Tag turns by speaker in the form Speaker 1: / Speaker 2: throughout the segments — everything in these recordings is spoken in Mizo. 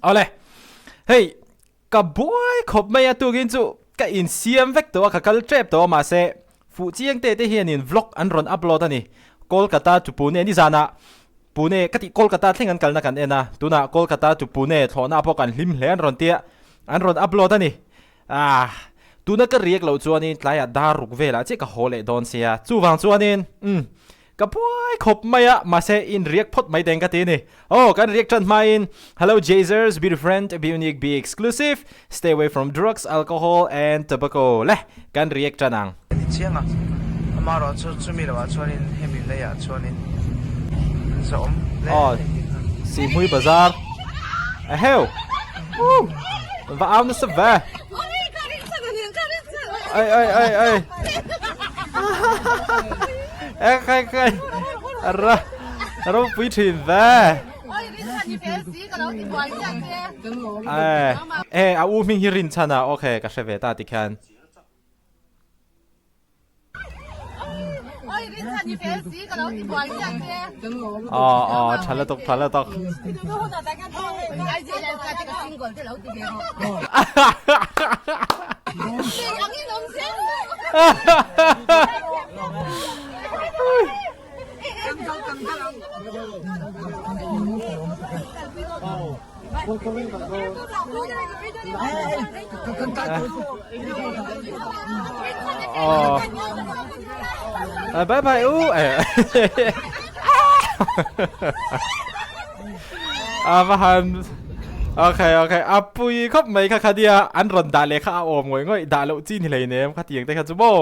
Speaker 1: Awle hei ka buai khawp mai a tukin chu ka insiam vek tawh a ka kal tep tawh a mahse fuh chiang te te hianin vlog an rawn upload a ni Kolkata to Pune nizanah Pune ka tih Kolkata thleng an kalna kan en a tunah Kolkata to Pune thlawhna pawh kan hlim hle an rawn tia an rawn upload a ni ah tuna ka riak loh chuanin tlaiah dar ruk velah chiah ka haw leh dawn sia chuvang chuanin umm Ka buai khawp mai a, mahse in riak phawt mai teng ka ti a ni. Aw, kan riak tan hmain, Hello Jazers, be different, be unique, be exclusive, stay away from drugs, alcohol and tobacco le kan riak tan ang.
Speaker 2: A ni chiang a, amaherawh chu chumi lohah chuanin hemi leiah chuanin an zawhawm hle
Speaker 1: Aw,
Speaker 2: a ni.
Speaker 1: Sihhmui bazar Eheu! Woo! Va au nasa ve! Ai ai ai ai! E khai khai ra ropui thin ve e e a u hming hi rin chhan a okay ka hre ve ta tikhian Aw aw tha lutuk tha lutuk Aw bye bye u a va han okay okay a pui khawp mai kha kha nia an rawn dah leh kha a awm ngawih ngawih dah loh chi ni hleinem khatiang te kha chu maw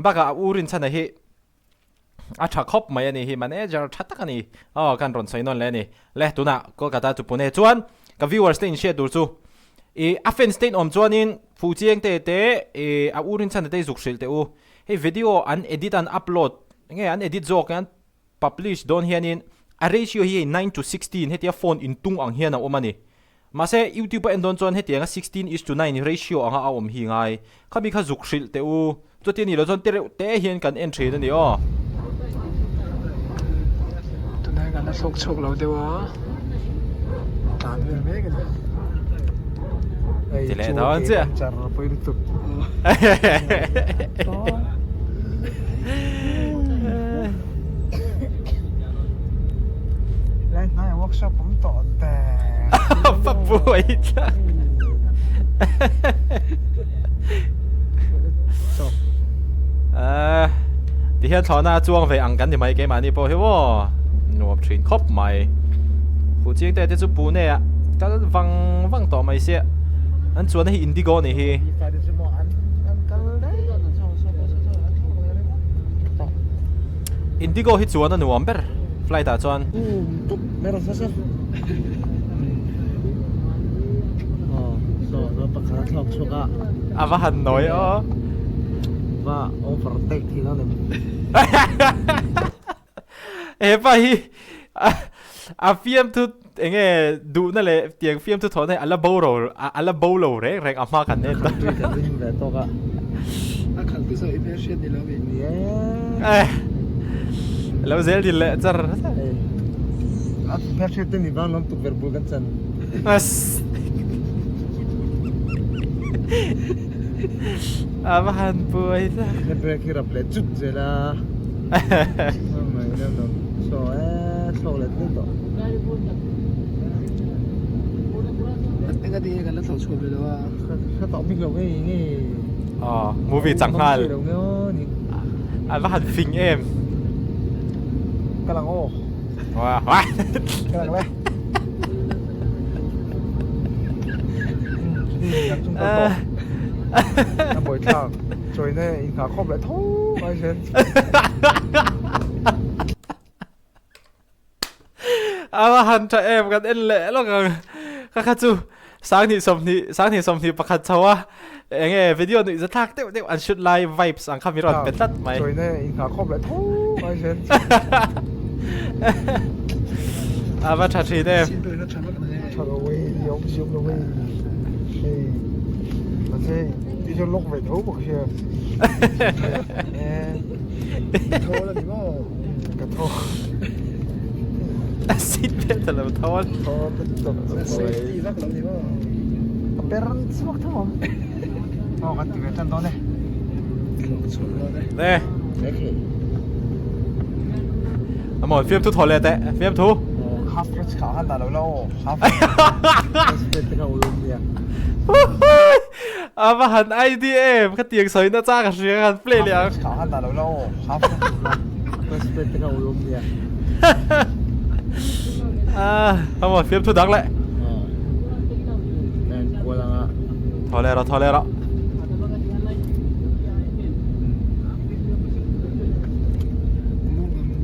Speaker 1: bakah a u rinchhan a hi A tha khawp mai a ni hi, manager tha tak a ni. Aw, kan rawn sawi nawn leh a ni. Le, tunah Kolkata chu Pune chuan ka viewers te inhriat tur chu i a fans te in awm chuanin Phu Chiang te te i a u Rinchhana te i zuk hrilh teh u. Hei video an edit an upload nge an edit zawk an publish dawn hianin a ratio hi hei 9:16 hetia phone intung ang hian a awm a ni. Mahse, YouTube a en dawn chuan hetianga 16:9 ratio anga a awm hi ngai. Khami kha zuk hrilh teh u. Chuti anih loh chuan te reuh te hian kan en thin a ni aw.
Speaker 3: Tunah hian kan la thlawk chhuak lo deuh a, tlan vel mek a ni.
Speaker 1: Ti leh dawn chiah.
Speaker 3: Char pawi lutuk.
Speaker 2: Lai hnaiah workshop awm tawh der.
Speaker 1: Va buai thlak. Ti hian thlawhna a chuang ve ang kan ni mai keimahni pawh hi maw nuam thin khawp mai. Fuh chiang te te chu Pune ah kal vang vang tawh mai sia. An chuanna hi Indigo ni hi. Indigo hi chuan a nuam ber flight ah chuan. A va han nawi aw. Hepa hi a fiamthu enge duhna leh tiang fiamthu thawhna hi a la bo ro a la bo lo reng reng a hma kan en ta. Lo zel din leh char. A va han buai ta.
Speaker 3: Break hi rap leh chut zel a. Enga ti nge kan la thlawh chhuah ve lo a.
Speaker 2: Ka tawh bik lo ngei ngei.
Speaker 1: Aw movie chang nghal. A va han fing em.
Speaker 2: Ka lang aw.
Speaker 1: Wah wah.
Speaker 2: Ka lang le. A buai thlak. Chawina in nghah khawp leh tho mai zel.
Speaker 1: A va han tha em kan en leh lawk ang. Kha kha chu 2020 2021 chho a enge video nuih za thlak deuh deuh an shoot lai vibes ang kha mi rawn pe tlat mai.
Speaker 2: Chawina in nghah khawp leh tho mai zel.
Speaker 1: A va tha thin em.
Speaker 2: Tha lo e, awm si awm lo e. Hei, mahse i chu lawk ve tho bawk sia.
Speaker 3: Tho la ni maw?
Speaker 2: Ka tho.
Speaker 1: Seat belt a lo thawn.
Speaker 3: Safety vak lo ni maw.
Speaker 2: A per chhuak tho ang. Aw kan ti ve tan dawn e.
Speaker 3: Thlawk chhuak dawn e.
Speaker 1: Ne. Amaw fiam thu thaw leh teh fiam thu.
Speaker 2: Half clutch kha han dah lo la aw. Half clutch te kha uluk nia.
Speaker 1: A va han idea em ka tiang sawi na chang ka hria ka han play leh ang.
Speaker 2: Half clutch kha han dah lo la aw. Half clutch te kha uluk nia.
Speaker 1: Amaw fiam thu dang leh. Thaw leh rawh thaw leh rawh.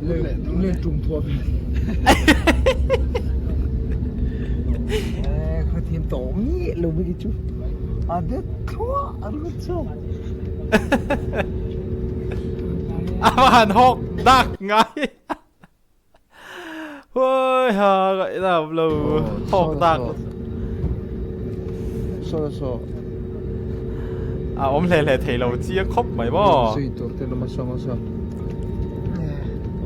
Speaker 2: Lunglen tum thuam Kha thiam tawh mi lo mi chu a det thua a ru chu
Speaker 1: A va han hawk dak ngai Hoi ha ngaih lam lo hawk dak
Speaker 2: So so
Speaker 1: A awm hle hle thei lo chiang khawp mai maw
Speaker 2: Zui tur te lama sawng a saw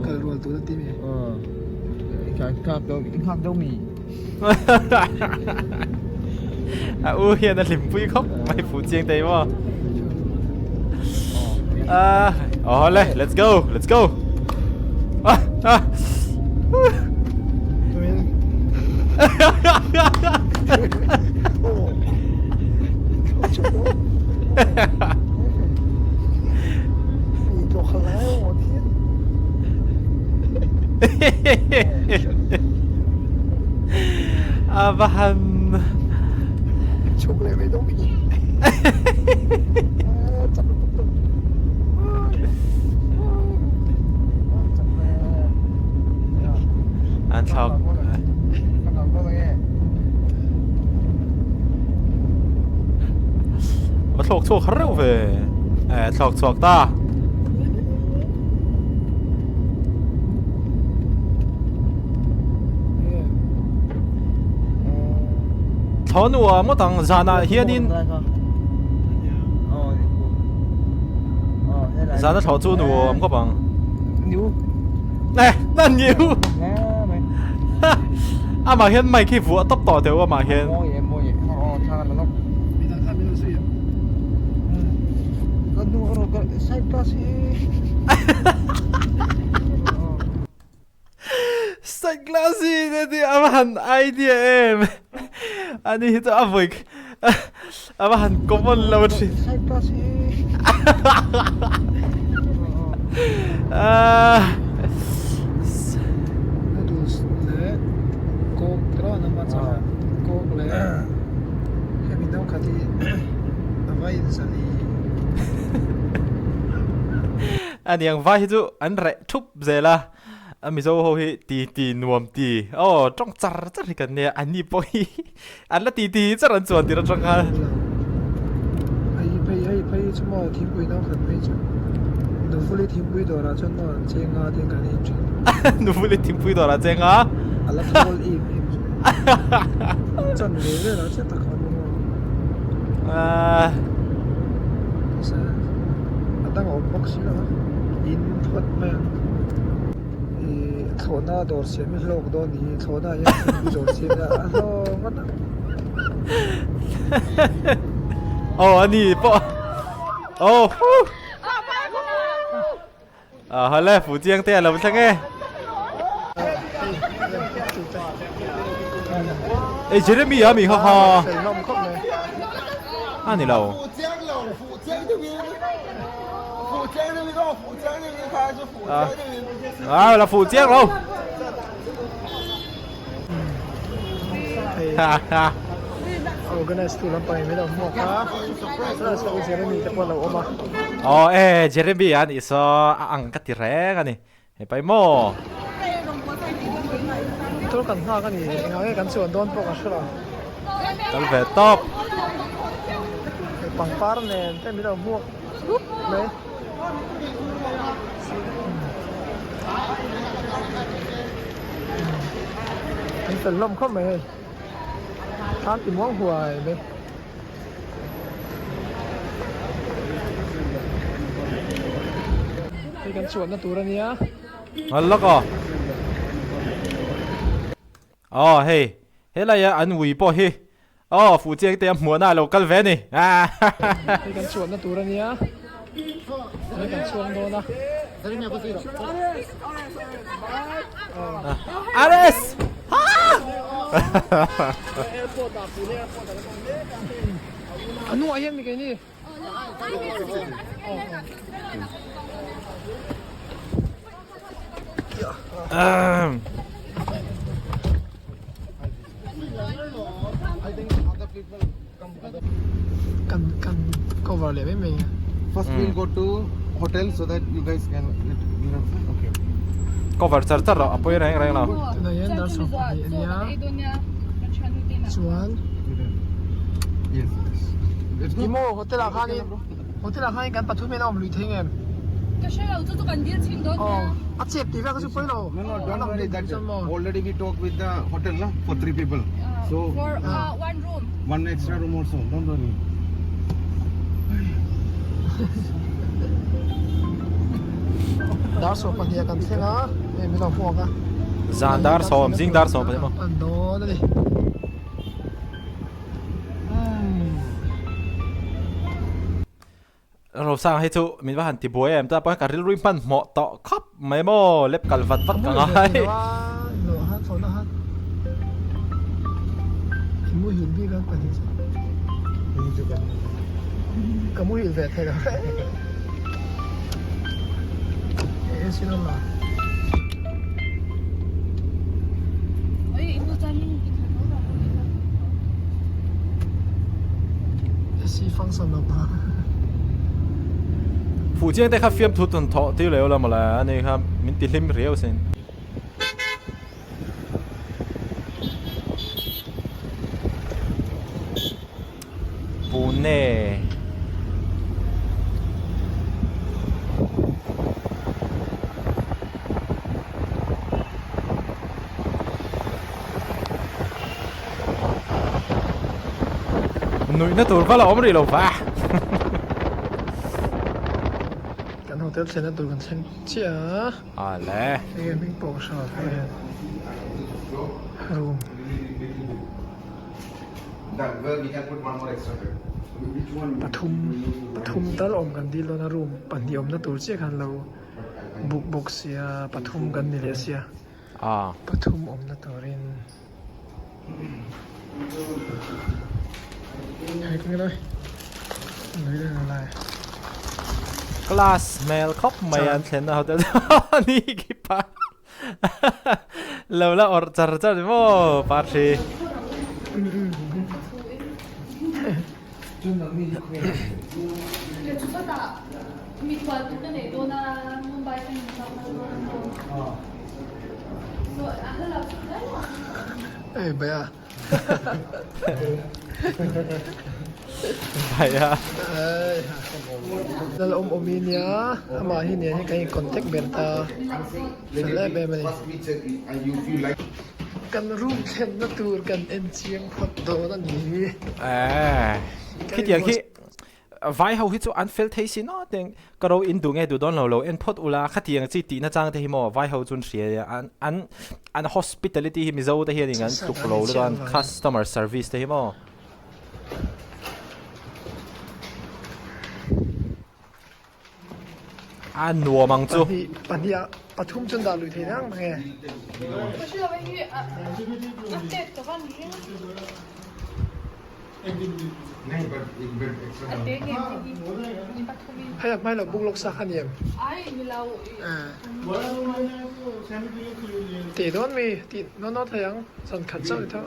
Speaker 3: Kal rual tur a ti mi
Speaker 2: Nghak deuh nghak deuh mi
Speaker 1: A u hian a hlimpui khawp mai fuh chiang thei maw Ah aw le let's go let's go Ah ah A va han
Speaker 2: Chhuk leh mai dawn mi.
Speaker 1: An thlawk. Va thlawk chhuak har reuh ve. Eh thlawk chhuak ta. Thaw nuam ngawt ang zanah hianin zana thlawh chu nuam khawp ang. Eh nan niu amah hian mic hi vuah tawp tawh teu amah hian. Side glass hi te ti a va han idea em ani hi chu a vawi a va han common lo thin
Speaker 3: Noodles leh coke te rawh an awm a chuan coke leh hemi no khat hi a va inzali.
Speaker 1: Aniang vai hi chu an reh thup zel a. A Mizo ho hi ti ti nuam ti aw tawng char char hi kan nia an ni pawh hi an la ti ti char an chuan tir atang khan.
Speaker 3: Hei phei hei phei chu maw thingpui no khat phei chu Nuvuli thingpui dawrah chuan maw an cheng a tin kan in thin.
Speaker 1: Nuvuli thingpui dawrah cheng a.
Speaker 3: A la thawl em em chu. Chan ve vel ah chiah tak khan maw. A dang a awm bawk si lo a, in phawt mai ang. Ih thlawhna dawr siam hi hlawk dawn ni hi, thlawhna ah hian thingpui dawr siam hi a hlawk ngawt ang.
Speaker 1: Aw a ni pawh aw huh a hale fu chiang te a lo thleng e. Ei Jeremy a mi kha kha a ni lo. À là phụ chiếc đâu. Ha ha.
Speaker 3: Organize tu lampang in min lo hmuak a, chuan saw Jeremy te pawh a lo awm a.
Speaker 1: Aw e Jeremy a nih saw a ang ka ti reng a ni. Hei pai maw?
Speaker 3: Motor kan nghak a ni, engah nge kan chuan dawn pawh ka hre lo.
Speaker 1: Kal ve tawp.
Speaker 3: Hei pangpar nen te min lo hmuak rup mai. An fel hlawm khawp mai hei. Thlam ti muang huai mai. Hei kan chuanna tur a nia.
Speaker 1: Ngal lawk aw. Aw hei helaia an ui pawh hi aw fuh chiang te a hmuahna a lo kal ve a ni.
Speaker 3: Hei kan chhuahna tur a nia, hei kan chhuak dawn a.
Speaker 1: RS!
Speaker 3: A hnungah hian mi keini. Kan kan cover leh mai mai a.
Speaker 4: First we'll go to hotel so that you guys can okay.
Speaker 1: Cover char char rawh a pawi reng reng lo.
Speaker 3: Tunah hian dar 12 a nia. Chuan
Speaker 4: Yes yes. Let's go.
Speaker 3: Imo hotel ah khanin hotel ah khanin kan pathum hian a awm lui thei ngem?
Speaker 5: Ka hre lo chu chu kan dil chhin dawn nia.
Speaker 3: A chep tih vel kha chu pawi lo.
Speaker 4: No no don't worry that already we talk with the hotel na for three people. So
Speaker 5: for one room.
Speaker 4: One extra room also don't worry.
Speaker 3: Dar 12 ah kan thleng a hei min lo hmuak a.
Speaker 1: Zan dar sawm zing dar 10 pahnih maw.
Speaker 3: An dawn a ni.
Speaker 1: Rosang hei chu min va han ti buai em ta pawh ka rilru hman hmawh tawh khawp mai maw lep kal vat vat ka ngai.
Speaker 3: Ka muhil ve thei lo
Speaker 1: Fuh chiang te kha fiamthu tawn thawh tir leh ula mawle a ni kha min ti hlim riau sin. Pune. Nuihna tur vala awm rih lo va.
Speaker 3: Kan hotel thlenna tur kan thleng chiah a.
Speaker 1: Ale.
Speaker 3: Enge hming pawh ka hre lo hian room. Pathum pathum tal awm kan dil dawn a room pahnih awmna tur chiah khan lo book bawk sia pathum kan ni leh sia. Pathum awmna turin
Speaker 1: Class hmel khawp mai an thlenna hotel ni khi pa lo la awrh char char ni maw pa thi.
Speaker 3: Ei baya.
Speaker 1: Baya.
Speaker 3: Lal awm awm i nia amah hi nen hian kan in contact ber ta fel em em a ni. Kan room thlenna tur kan en chiang phawt dawn a ni.
Speaker 1: Eh, khitiang khi vai ho hi chu an fel thei si no teng ka ro in duh nge duh dawn lo lo en phawt ula khatiang chi tihna chang te hi maw vai ho chun hria an an an hospitality hi Mizo te hian in an tluk lo lutuk a customer service te hi maw. A nuam ang chu.
Speaker 3: Pahnih, pahnih ah pathum chuan dah lui thei reng nge. Hei a hmai lo buk lawk sa kha ni em? Tih dawn mi, tih nawn nawn thei ang, zan khat chauh ni tho.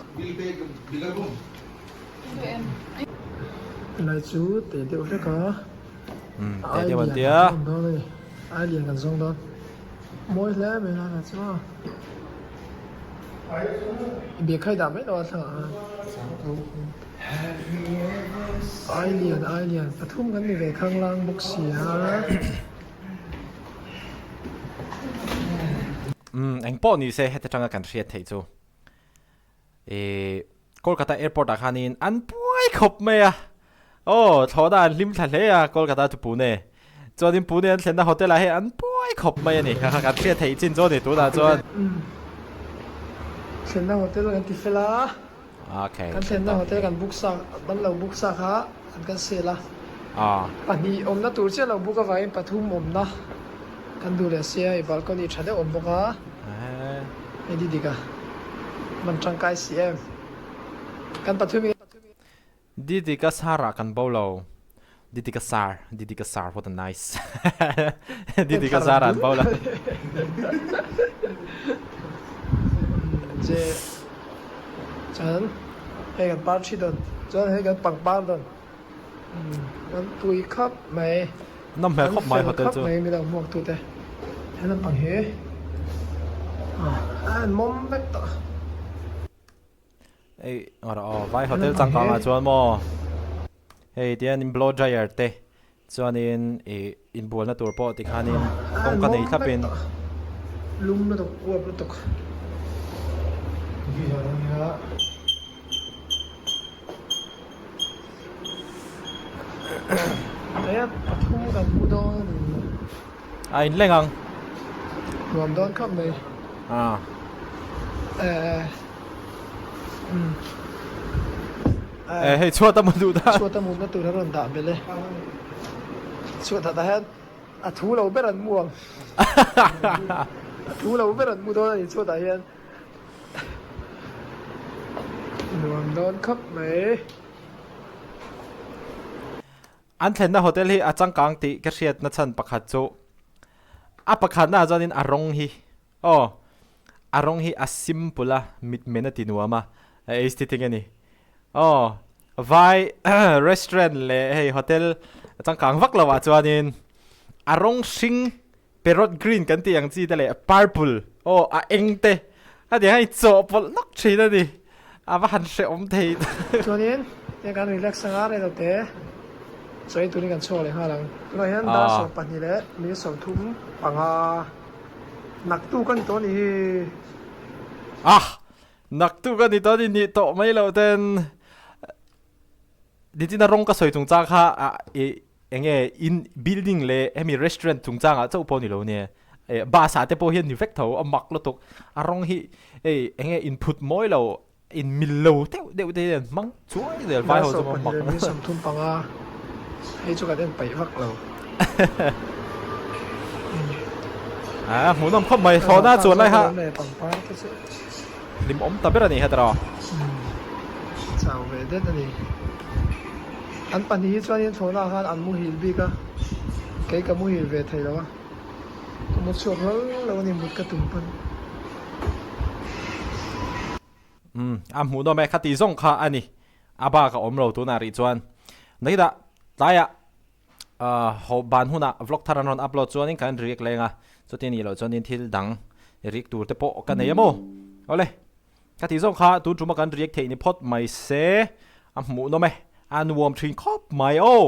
Speaker 3: Helai chu teh deuh hlek a.
Speaker 1: Teh deuh an tia.
Speaker 3: Ai lian kan zawng dawn. Mawi hle mai a chu a. Biakhai dah mai lo a thlang ah. Ai lian ai lian pathum kan ni ve khanglang bawk si a.
Speaker 1: Engpawh ni se heti tanga kan hriat theih chu. Ih Kolkata airport ah khanin an buai khawp mai a, aw thlawhna an hlim thla hle a Kolkata chu Pune chuanin Pune an thlenna hotel ah hei an buai khawp mai a ni kha kha kan hriat theih chin chu a ni tunah chuan.
Speaker 3: thlenna hotel kan ti fel a.
Speaker 1: Okay.
Speaker 3: Kan thlenna hotel kan book sa ban lo book sa kha an kan sel a. Pahnih awmna tur chiah lo book avangin pathum awmna kan duh leh sia i balcony tha deuh awm bawk a. Hei di dik a man tangkai si em. Kan pathum in.
Speaker 1: Didika sar ah kan bo lo. Didika sar, Didika sar what a nice. Didika sar ah an bo lo.
Speaker 3: Je chuan hei kan par thi dawn chuan hei kan pangpar dawn kan pui khap mai
Speaker 1: Nawm hmel khawp mai hotel chu.
Speaker 3: Kan fel khawp mai mi lo hmuak tu te he lampang hi a en mawm vek tawh.
Speaker 1: Ei ngawrh aw vai hotel changkang ah chuan maw hei tian in blow dryer te chuanin ih inbualna tur pawh tikhanin kawngka nei thlapin.
Speaker 3: Lum lutuk uap lutuk. Tlai pathum kan hmu dawn a ni.
Speaker 1: A inleng ang.
Speaker 3: Nuam dawn khawp mai.
Speaker 1: Ah.
Speaker 3: Eh. Um.
Speaker 1: Eh hei chhuat a mu duh ta.
Speaker 3: Chhuat a mutna tur a rawn dah belh e. Chhuat ah hian a thu lo ber an mu ang. A thu lo ber an mu dawn a ni chhuat ah hian. Nuam dawn khawp mai.
Speaker 1: An thlenna hotel hi a changkang tih ka hriatna chhan pakhat chu a pakhatna ah chuanin a rawng hi aw a rawng hi a simple a mitmen a ti nuam a a aesthetic a ni aw vai restaurant leh hei hotel changkang vak lo ah chuanin a rawng hring Parrot green kan tih ang chi te leh purple aw a eng te a ti hian i chawhpawlh nawk thin a ni a va han hrehawm thei
Speaker 3: Chuanin heng kan relax anga rei lo te chawi turin kan chhuak leh nghal ang. Tunah hian dar 12 leh minute 35 naktuk a ni tawh a nih hi.
Speaker 1: Ah! Naktuk a ni tawh a ni nih tawh mai loh ten nichina rawng ka sawi chungchang kha ah i Enge in building leh hemi restaurant chungchangah chauh pawh ni lo nia eh bus ah te pawh hian ni vek tho a mak lutuk a rawng hi hei enge in phut mawi lo in mil lo deuh deuh te hian hmang chuai zel vai ho chu a mak
Speaker 3: Min 35 hei chu kan en paih vak lo.
Speaker 1: A hmuhnawm khawp mai thlawhna chuan lai kha hlimawm ta ber a ni hetaraw.
Speaker 3: Chau ve det a ni. An pahnih hi chuanin thlawhnaah khan an muhil bik a, kei ka muhil ve thei lo a, ka mu chhuak hlal lo a ni mut ka tum pawn.
Speaker 1: Umm a hmuhnawm e, khati zawng kha a ni, a bak a awm lo tunah rih chuan. Nakinah tlaiah ho ban hunah vlog thar an rawn upload chuanin kan react leng a, chuti nih loh chuanin thil dang react tur te pawh ka nei a maw? Awle. Ka tih zawng kha tun tuma kan react theih ni phawt mai se a hmuhnawm e, a nuam thin khawp mai aw.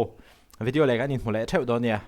Speaker 1: Video leh kan inhmu leh theuh dawn nia.